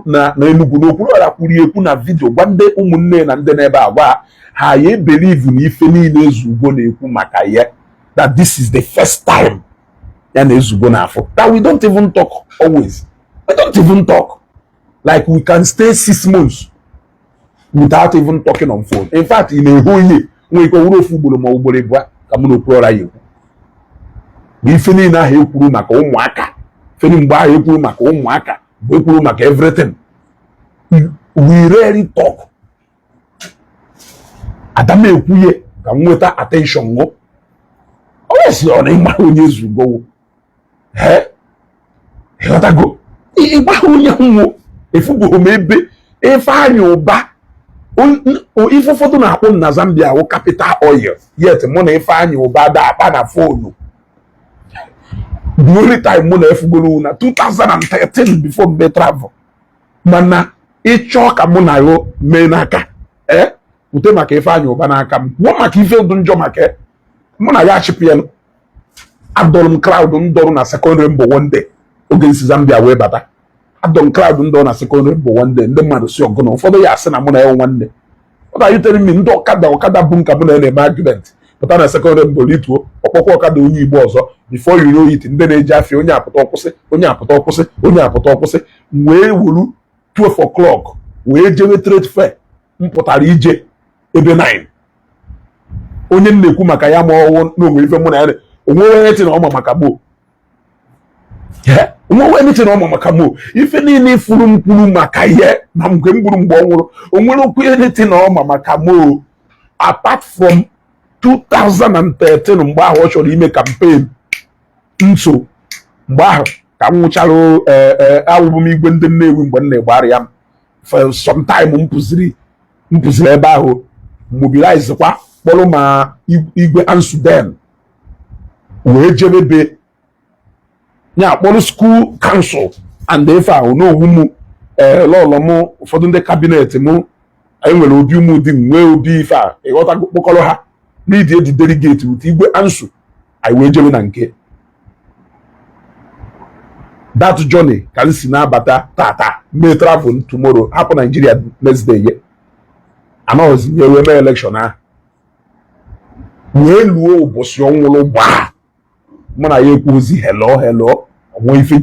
A: na Enugu, na Okwuluọra kwuru ekwu na video, gwa ndị ụmụnne na ndị n'ebe a, gwa ha ya ebelieve na ife niile Ezugo na-ekwu maka ya, that this is the first time ya na Ezugo n'afọ, that we don't even talk always. We don't even talk. Like, we can stay 6 months without even talking on phone. In fact, ị na-ehu ihe nwere ike wuru ofu ugboro ma ugboro ịbụa ka mụ na Okwuluọra ya ekwu. Bụ ife niile ahụ ekwuru maka ụmụaka feni mgbe ahụ, ekwuru maka ụmụaka bụ ekwuru maka everything. We rarely talk. Adam ekwuye ka m nweta attention ṅụ always. Ọ na ịma onye Ezugo, he ịghọtago? Ịgbaghị onye nwụ efugoghị m ebe Ifeanyị Ụba. Ife ụfọdụ na-akpọ m na Zambia wụ Capital Oil, yet mụ na Ifeanyị Ụba da akpa na phone. The only time mụ na efugoro na 2013 before mbe travel. Mana ịchọọ ka mụ na ya mee n'aka, ee, kwute maka Ifeanyị Ụba n'aka m, kwuo maka ife dị njọ maka mụ na ya achịpụ ya. Adọrọ m crowd ndọrụ na Second Rainbow one day oge nsi Zambia wee bata. Adọrọ m crowd ndọrụ na Second Rainbow one day. Ndị mmadụ si ọgụ na ụfọdụ ya asị na mụ na ya nwanne. What are you telling me? Ndị ọkada bụ nka mụ na ya na-eme argument, pụta na Second Rainbow lituo, ọkpọkwa ọkada onye Igbo ọzọ. Before you know it, ndị na-eji afịa, onye apụta ọkwụsị, onye apụta ọkwụsị, onye apụta ọkwụsị. Wee wuru 12 o'clock wee jewe trade fair. M pụtara ije ebe 9. Onye m na-ekwu maka ya, ma ọwụ na onwe ife mụ na ya onwe onye na ọma maka gboo, onwe anything ọma maka mo. Ife niile ifuru m kwuru maka ihe ma mgbe m gburu, mgbe ọ nwụrụ, onwere okwu anything ọma maka mo, apart from 2013 mgbe ahụ ọ chọrọ ime campaign nso. Mgbe ahụ ka m nwụchara, awụbụ m igwe ndị Nnewi mgbe m na-egbara ya m for some time. M pụziri ebe ahụ, mobilize kwa, kpọrọ ma igwe Ansuden wee jebe be ya, kpọrọ school council and ife ahụ n'owu mụ, ee, lọlọ mụ, ụfọdụ ndị cabinet mụ. Anyị nwere obi ụmụdi m, nwee obi ife a, ịghọtago? Kpọkọrọ ha n'idi edi delegate with igwe Ansu, anyị wee jebe na nke that journey ka m si na-abata tata, mee travel tomorrow, hapụ Nigeria next day. Ye anọghịzi nye wee mee election ahụ wee luo ụbọchị ọ nwụrụ. Gbaa mụ na ya ekwuozi hello hello, onwe ife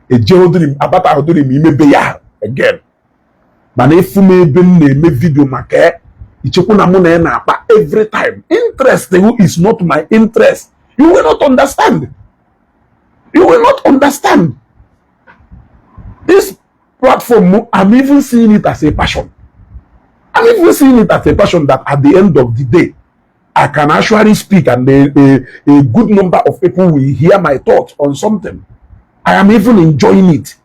A: ejehodiri m, abatahodiri m imebe ya again. Mana ịfụ m ebe m na-eme video maka ichekwu na mụ na ya na-akpa every time. Interest who is not my interest, you will not understand. You will not understand this platform. I'm even seeing it as a passion. I'm even seeing it as a passion that at the end of the day, I can actually speak and a good number of people will hear my thoughts on something. I am even enjoying it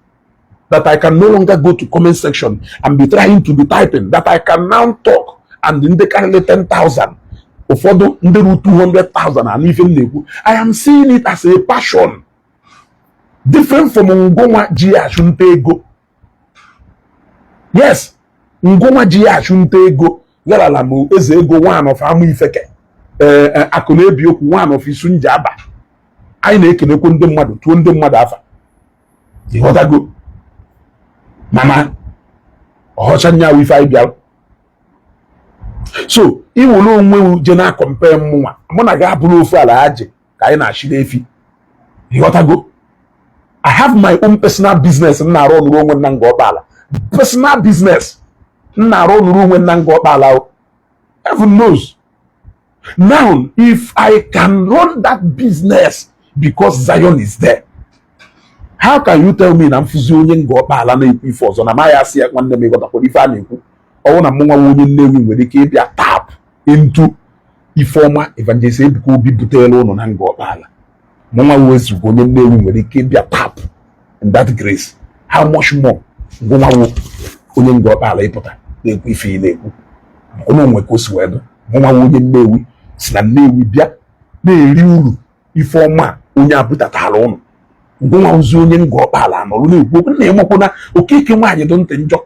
A: that I can no longer go to comment section and be trying to be typing, that I can now talk and ndị karịrị 10,000. Ụfọdụ ndị ru 200,000 anụ ife m na-ekwu. I am seeing it as a passion different from ngụnwa ji ya achụ nta ego. Yes, ngụnwa ji ya achụ nta ego yarala m eze ego one of Amụ Ifeke, ee, akụ na-ebi okwu one of Isu Njaba. Anyị na-ekenekwu ndị mmadụ, tuo ndị mmadụ afa, ịghọtago? Mana ọghọcha nyawu ife anyị bịara. So iwere onwe m je na compare mụnwa, mụ na gị abụrụ ofu ala aji ka anyị na-achị efi, ịghọtago? I have my own personal business m na-arụ ọnụrụ onwe m na Nga Ọkpala. Personal business m na-arụ ọnụrụ onwe m na Nga Ọkpala o. Heaven knows now if I can run that business because Zion is there. How can you tell me na mfụzi onye Nga Ọkpala na-ekwu ife ọzọ na ma ya asị ya, "Nwanne m, ịghọtakwara ife a na-ekwu?" Ọwụ na mụnwa nwa onye Nnewi nwere ike ịbịa tap into ifeọma Evangelist Ebuka Obi butere ụnụ na Nga Ọkpala, mụnwa wezuga onye Nnewi nwere ike ịbịa tap in that grace, how much more ngụnwa onye Nga Ọkpala ịpụta na-ekwu ife ị na-ekwu? Onye onwe ka o si wee dụ, mụnwa onye Nnewi si na Nnewi bịa na-eri uru ifeọma onye abutatara ụnụ, ngụnwa ozi onye Nga Ọkpala nọrụ na-ekwu okwu na ịmakwu na Okeke nwaanyị dị ntị njọ.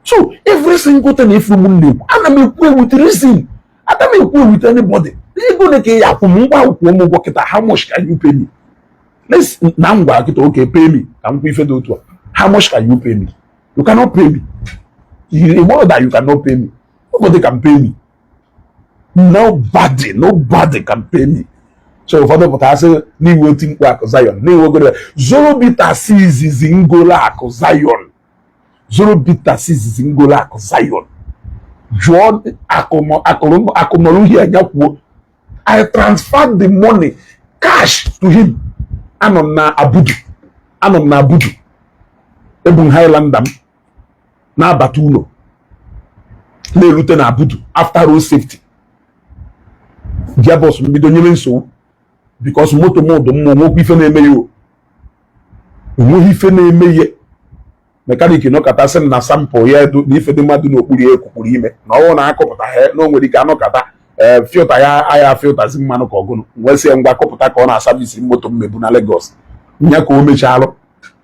A: So every single thing ifu m na-ekwu, ana m ekwu with reason. Ana m ekwu with anybody. Ego ole ka ị ya akwụ m? Ngwa, kwụọ m ụgwọ kịta. How much can you pay me? Let's na m gwara kịta, okay, pay me ka m kwụ ife dị otu a. How much can you pay me? You cannot pay me. You know that you cannot pay me. Nobody can pay me. Nobody, nobody can pay me. So ụfọdụ pụtara sị n'iwe oti mkpu akụ Zion na-ewegoro Zoro Bitters izizi ngolo akụ Zion. Zoro Bitters izizi ngolo akụ Zion, jụọ akụnọrọ anya kwuo. I transferred the money cash to him. Anọ m na Abudu, anọ m na Abudu, ebu m Highlander m na-abata ụlọ, na-erute na Abudu after road safety, gearbox mbido nyere nsogbu because moto m dụ mma, onwekwa ife na-eme ya, o onweghị ife na-eme ihe. Mechanic nọkọta sị m na sample ya na ife dị mmadụ n'okpuru ya ekukpuru ime na ọnwụ na-akụpụta ha na o nwere ike anọkọta ee filter ya aya filterzi mmanụ ka ọgụnụ. Wee sị ya ngwa, kụpụta ka ọ na-aservice moto mmebu na Lagos nya ka o mechalụ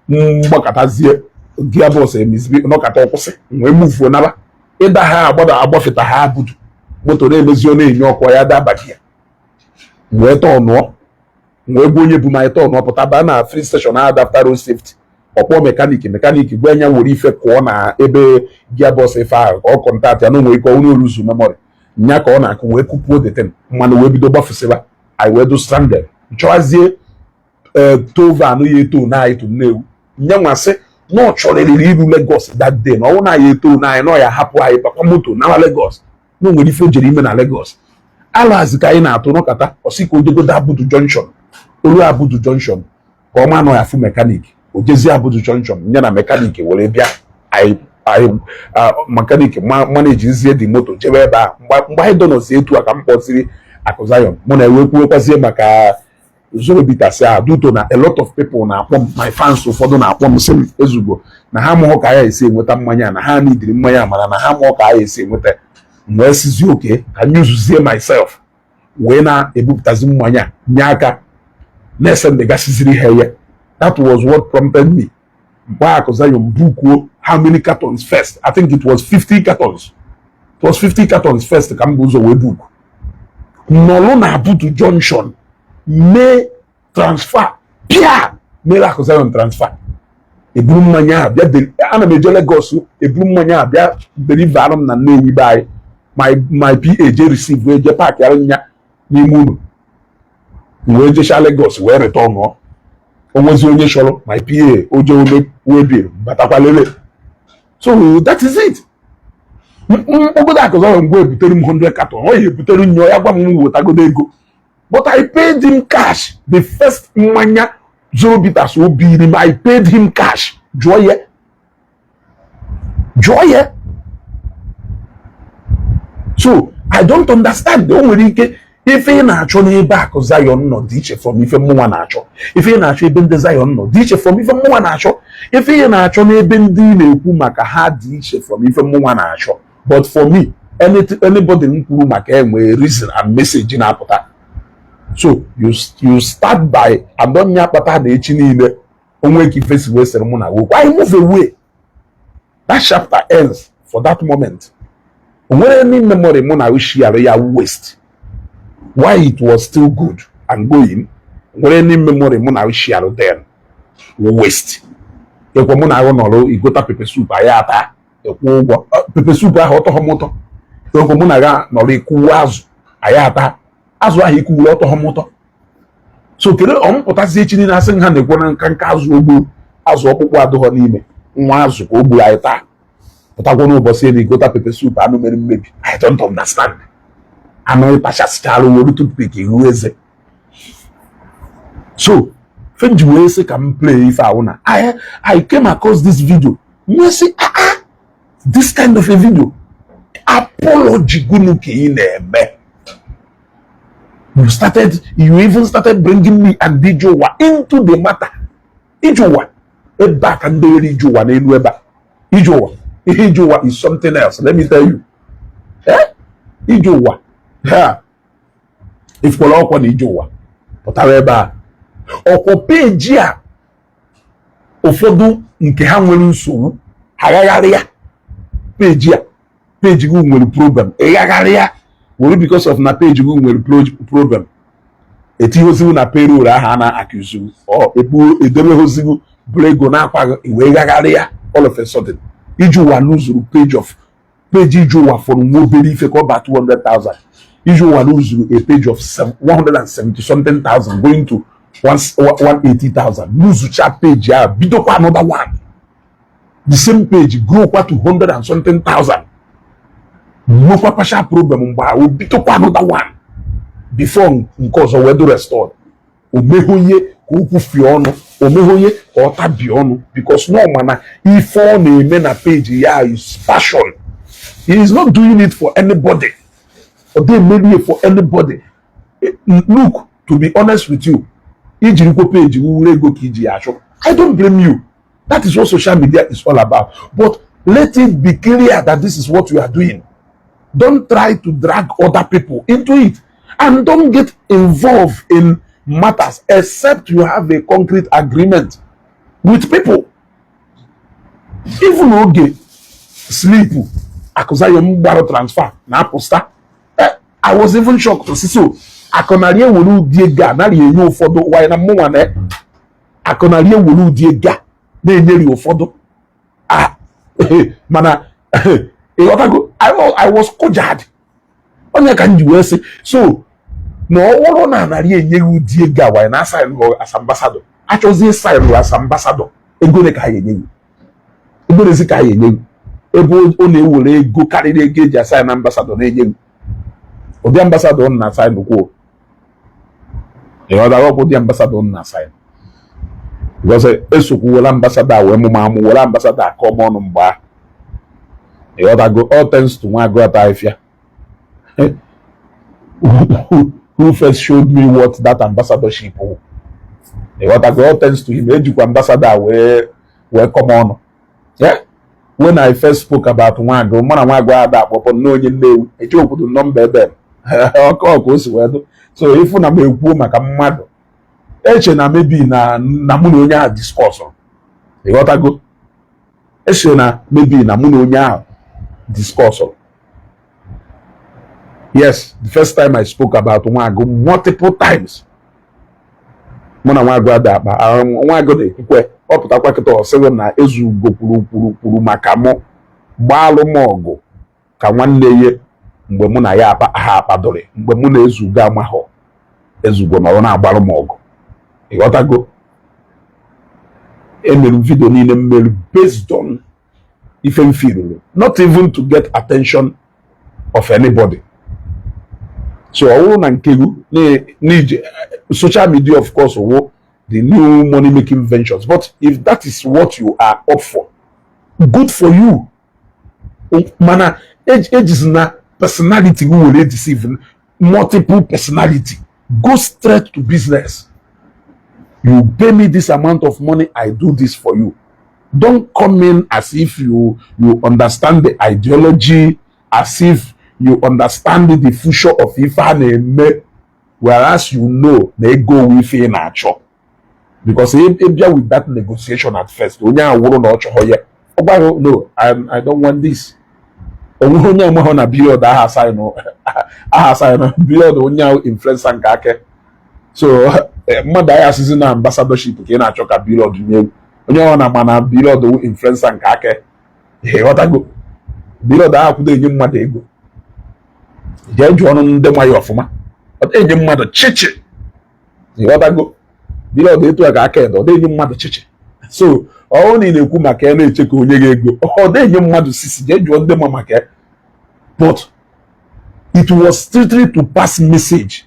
A: mgbakọtazie gearbox emizibi nọkọta ọkwụsị, wee muvuo naba ịda ha agbada agbafeta ha Abudu, moto na-emezi, ọ na-enye ọkụ ya dabaki ya, wee tọnụọ, wee gwa onye bụ ma tọnụọ pụta baa na free station after road safety, ọkpọ mechanic. Mechanic gwa anya were ife kụọ na ebe gearbox ife ahụ ka ọ contact ya na onwere ike ọnwụ oluzu memory nya ka ọ na-akụ, wee kụpuo the thing, mmanụ wee bido gbafusịba. Anyị wee do stranded, chọwazie ee tow van ya eto na anyị to Nnewi. Nye nwasị na ọ chọrịrị iru Lagos that day, na ọnwụ na ya eto na anyị na ọ ya hapụ anyị bakwa moto nawa Lagos, na o nwere ife o jere ime na Lagos. Alazi ka anyị na-atụ n'ọkata ọsị ka ojegodo Abudu Junction, olu Abudu Junction ka ọ ma nọ ya fụ mechanic. O jezie Abudu Junction, ya na mechanic were bịa anyị anyị mechanic managezie dị moto jebe ebe a. Mgbe anyị dọnọzi etu a ka m kpọziri Akụ Zion, mụ na ewekwuwekwazie maka Zoro Bitters a duto na a lot of people na-akpọ m, my fans ụfọdụ na-akpọ m sị m ezugbo na ha mụọ ka ya esi enweta mmanya, na ha nidiri mmanya, mana na ha mụọ ka ya esi enweta. M wee sizie oke ka m yuzuzie myself wee na-ebupụtazi mmanya nye aka na-ese ndị gasịziri ha ya. That was what prompted me mgbe Akụ Zion bukuo how many cartons first. I think it was 50 cartons. It was 50 cartons first ka m bụ ụzọ wee book nọlụ na Abudu Junction mee transfer, pịa mere Akụ Zion transfer, eburu mmanya a bịa. Ana m eje Lagos, eburu mmanya a bịa deliver anụ m na Nnewi be anyị. My PA je receive wee je pack arụ nya n'ime ụlọ, wee jecha Lagos wee return. Onwezi onye chọrọ, my PA oje ome wee bill batakwa lele. So that is it. Mkpọgodo Akụ Zion mgbe ebutere m 100 carton, ọ ya ebutere nyọ ya gwa m wetagodo ego, but I paid him cash. The first mmanya Zoro Bitters obiri m, I paid him cash. Jụọ ya, jụọ ya. So I don't understand. O nwere ike ife ị na-achọ n'ebe Akụ Zion nọ dị iche from ife mmụnwa na-achọ. Ife ị na-achọ ebe ndị Zion nọ dị iche from ife mmụnwa na-achọ. Ife ị na-achọ n'ebe ndị ị na-ekwu maka ha dị iche from ife mmụnwa na-achọ. But for me, Anything anybody m kwuru maka enwe reason and message na-apụta. So you start by adọnya akpata na echi niile onwe ka ife si wee sịrị mụ na okwu, I move away. That chapter ends for that moment. O nwere any memory mụ na share ya waste while it was still good and going. Nwere any memory mụ na share then waste. Ekwe mụ na ahụ nọrọ igota pepper soup, anyị ata, ekwu ụgwọ pepper soup ahụ, ọtọghọ m ụtọ. Ekwe mụ na ga nọrọ ikuwe azụ, anyị ata azụ ahụ, ikuwere, ọtọghọ m ụtọ. So kedu ọmpụtazi echi niile asị ha na-ekwe na nka nka azụ ogburu, azụ ọkpụkpụ adịghọ n'ime nwa azụ ka o gburu, anyị taa, pụtakwa n'ụbọchị elu igota pepper soup, anụ mere mmebi. I don't understand. Anụ ịtachasịchara were toothpick ihu eze. So fenji wee sị ka m play ife ahụ na I came across this video, nwee sị, "Ah ah, this kind of a video, apology gụnụ ka ị na-eme?" You even started bringing me and Ijowa into the matter. Ijowa ebe a ka ndị were Ijowa n'elu ebe a. Ijowa, ihe Ijowa is something else, let me tell you. Eh, Ijowa ha ifukwara ọkwa na Ijowa pụtara ebe a, ọkwọ peji a, ụfọdụ nke ha nwere nsogbu, ha gagharịa peji a. Peji gị nwere problem, ịghagharịa were because of na peji gị nwere problem, etinyezighị na payroll ahụ a na-akụzi ọ ebu edebeghozighi bụrụ ego na-akwaghị iwee gagharịa. All of a sudden, iji ụwa luzuru page of page. Iji ụwa fọrọ nwa obere ife ka ọ ba 200,000. Iji ụwa luzuru a page of 170 something thousand going to 180,000. Luzucha page ahụ, bidokwa another one, the same page grow kwa to 100 and something thousand, nwekwa partial problem mgbe ahụ, bidokwa another one before nke ọzọ wee do restored. O meghe onye ka o kwufie ọnụ, o meghe onye ka ọ tabie ọnụ, because no mana ife ọ na-eme na page ya is passion. He is not doing it for anybody. Ọ dị emeri for anybody. Look, to be honest with you, ijirikwa page wuru ego ka iji ya achụ, I don't blame you. That is what social media is all about. But let it be clear that this is what you are doing. Don't try to drag other people into it and don't get involved in matters except you have a concrete agreement with people. Even oge sleep akụzayo m gbara transfer na apụsta, I was even shocked to see. So akụnarị ewere ụdị ego a narị enye ụfọdụ wanyị na mụnwa na akụnarị ewere ụdị ego a na-enyeri ụfọdụ. Ah, mana ịghọtago, I was kụjad onye ka m ji wee sị so na ọ bụrụ na anarị enyeghị ụdị ego a wanyị na asign as ambassador, achọzie sign as ambassador, ego ole ka ha enye gị? Ego olezi ka ha enye gị ebe ọ na-ewere ego karịrị ego eji asign ambassador na-enye gị? Ụdị ambassador na asign kwuo, ịghọtara? Ọkwa ụdị ambassador na asign, because esokwuwela ambassador a wee mụma amụ were ambassador akọ m ọnụ mgbe ahụ, ịghọtago? All thanks to nwa agụata afịa who first showed me what that ambassadorship wụ. Ịghọtago? All thanks to him, ejikwa ambassador a wee kọm ọnụ. Yeah, when I first spoke about nwagụ, mụ na nwagụ ada akpọpọ nne onye Nnewi eji okwudo nọmba ebe ọkụ ọkụ o si wee dụ. So ịfụ na m ekwuo maka mmadụ, eche na maybe na mụ na onye ahụ discuss, ịghọtago? Eche na maybe na mụ na onye ahụ discuss. Yes, the first time I spoke about nwagụ, multiple times mụ na nwagụ ada akpa, nwagụ na-ekwukwe, ọ pụtakwa kịta, ọ sịghị na Ezugo kwuru kwuru kwuru maka mụ, gbaalụ m ọgụ ka nwanne ya mgbe mụ na ya akpa ha akpadoro, mgbe mụ na Ezugo amaghọ, Ezugo nọrọ na-agbalụ m ọgụ, ịghọtago? Emere video niile m mere based on ife m feeluru, not even to get attention of anybody. So ọ bụrụ na nke gị n'ije social media, of course, wo the new money making ventures, but if that is what you are up for, good for you. Mana ejizi na personality gị were deceive multiple personality. Go straight to business. You pay me this amount of money, I do this for you. Don't come in as if you understand the ideology, as if You understand the future of ife a na-eme, whereas you know na ego owu ife ị na-achọ, because ị bịa with that negotiation at first, onye ahụ wụrụ na ọ chọghọ ya, ọ gwaghị, "No, I don't want this." Onweghị onye amaghọ na Blord aha sign Blord, onye ahụ influencer nke aka. So mmadụ anyị asịzi na ambassadorship ka ị na-achọ ka Blord nye onye ọ na ma na Blord wụ influencer nke aka. Ịghọtago? Blord ahụ akwụdo enye mmadụ ego. Jee jụọ ọnụ ndị nwa ya ọfụma, ọ enye mmadụ chichi. Ịghọtago? Blord etu a ka aka edo, ọ na-enye mmadụ chichi. So ọ bụrụ na ị na-ekwu maka ya na-eche ka onye gị ego, ọ na-enye mmadụ sisi. Jee jụọ ndị ma maka ya. But it was strictly to pass message.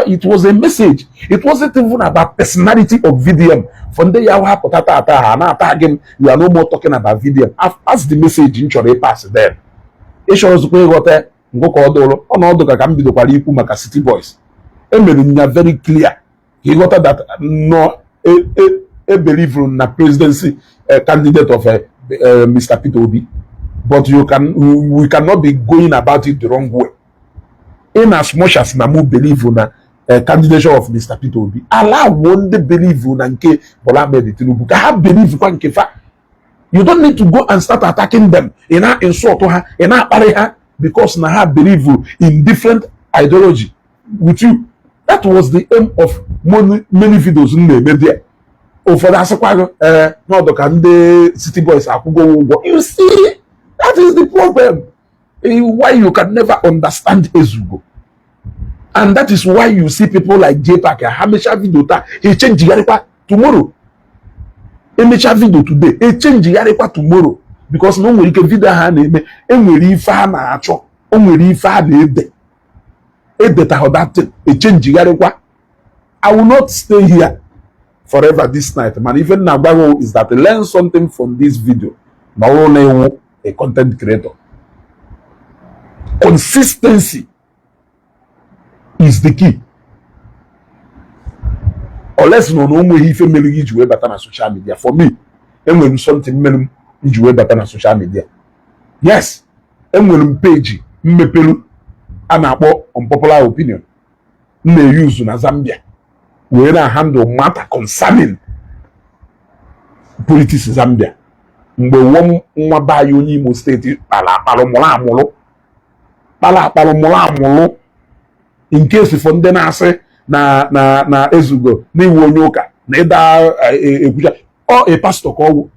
A: It was a message. It wasn't even about personality of VDM. For ndị ya hapụta tata ha na-ata gị m, you are no more talking about VDM. I've passed the message m chọrọ ịpass them. Ịchọrọ ozukwa ịghọta ngụ ka ọ dụrụ ọnọdụ ka m bidokwara ikwu maka City Boys. Emere m ya very clear ka ịghọta that no e believe na presidency candidate of Mr. Peter Obi, but you can we cannot be going about it the wrong way. In as much as na mụ believe na candidature of Mr. Peter Obi, allow ndị believe na nke Bola Ahmed Tinubu ka ha believe kwa nke fa. You don't need to go and start attacking them. Ị na insult ha, ị na-akparị ha because na ha believe in different ideology with you. That was the aim of many, many videos m na-eme there. Ụfọdụ asịkwa gị ee n'ọdụ ka ndị City Boys akwụgo ụgwọ. You see, that is the problem. Why you can never understand Ezugo, and that is why you see people like JPAC, ha mechaa video taa, ha echangegharịkwa tomorrow. Emechaa video today, echangegharịkwa tomorrow, because na o nwere ike video ahụ a na-eme enwere ife a na-achọ, o nwere ife a na-ede edetahụ that thing, echangegharịkwa. I will not stay here forever this night, mana ife m na-agwa gị is that learn something from this video. Na ọ bụrụ na ịwụ a content creator, consistency is the key, unless na o nweghị ife mere gị iji wee bata na social media. For me, enwere m something mere m iji wee bata na social media. Yes, enwere m page mmepelu a na-akpọ Unpopular Opinion m na-eyuzu na Zambia wee na handle matter concerning politics Zambia. Mgbe nwa nwa be anyị onye Imo Steeti kpara akparụ mụrụ amụrụ, kpara akparụ mụrụ amụrụ, in case for ndị na-asị na Ezugo n'iwu onye ụka na ịda ekwucha ọ a pastor ka ọwụ,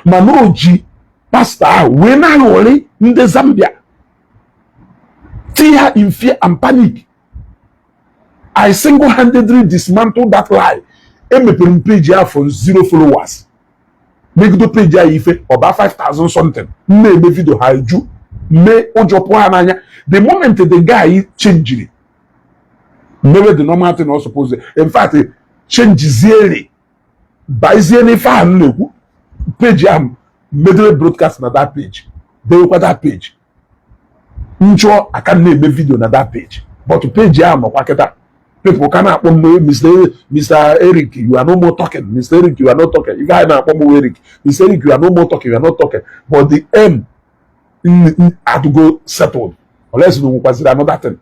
A: mana o ji pastọ ahụ wee na-aghọrị ndị Zambia, tinye ha in fear and panic. I single-handedly dismantled that lie. Emepere m page ahụ from zero followers, megide page ahụ ife ọba 5000 something. M na-eme video, ha eju mee ụjọ pụọ ha n'anya. The moment the guy changiri, mewe the normal thing ọ suppose, in fact changeziere bazie n'ife ahụ m na-ekwu, page ahụ medere broadcast na that page, dewekwa that page nchụọ aka m na-eme video na that page. But page ahụ nọkwa kịta. People ka na-akpọ m Mr. Eric, you are no more talking. Mr. Eric, you are not talking. Ife anyị na-akpọ m Eric, Mr. Eric, you are no more talking, you are not talking. But the aim adụgo settled, unless na nwekwaziri another thing.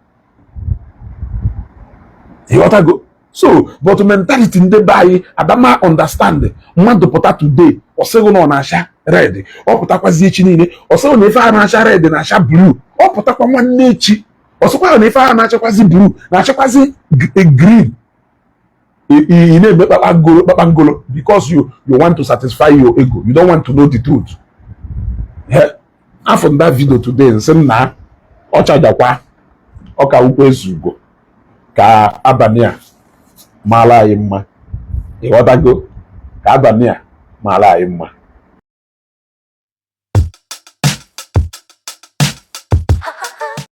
A: Ịghọtago? So but mentality ndị be anyị adama understand. Mmadụ pụta today, ọ sịghị na ọ na-acha red. Ọ pụtakwazi echi niile, ọ sịghị na ife a na-acha red na-acha blue. Ọ pụtakwa nwanne echi, ọ sịkwa na ife a na-achakwazi blue na-achakwazi green. Ị na-eme kpakpangolo kpakpangolo because you want to satisfy your ego. You don't want to know the truth. Afọ that video today, nsị m na ọ chajakwa ọ ka ukwu Ezugo ka abalị a maala anyị mma. Ịghọtago? Ka abalị a maala anyị mma.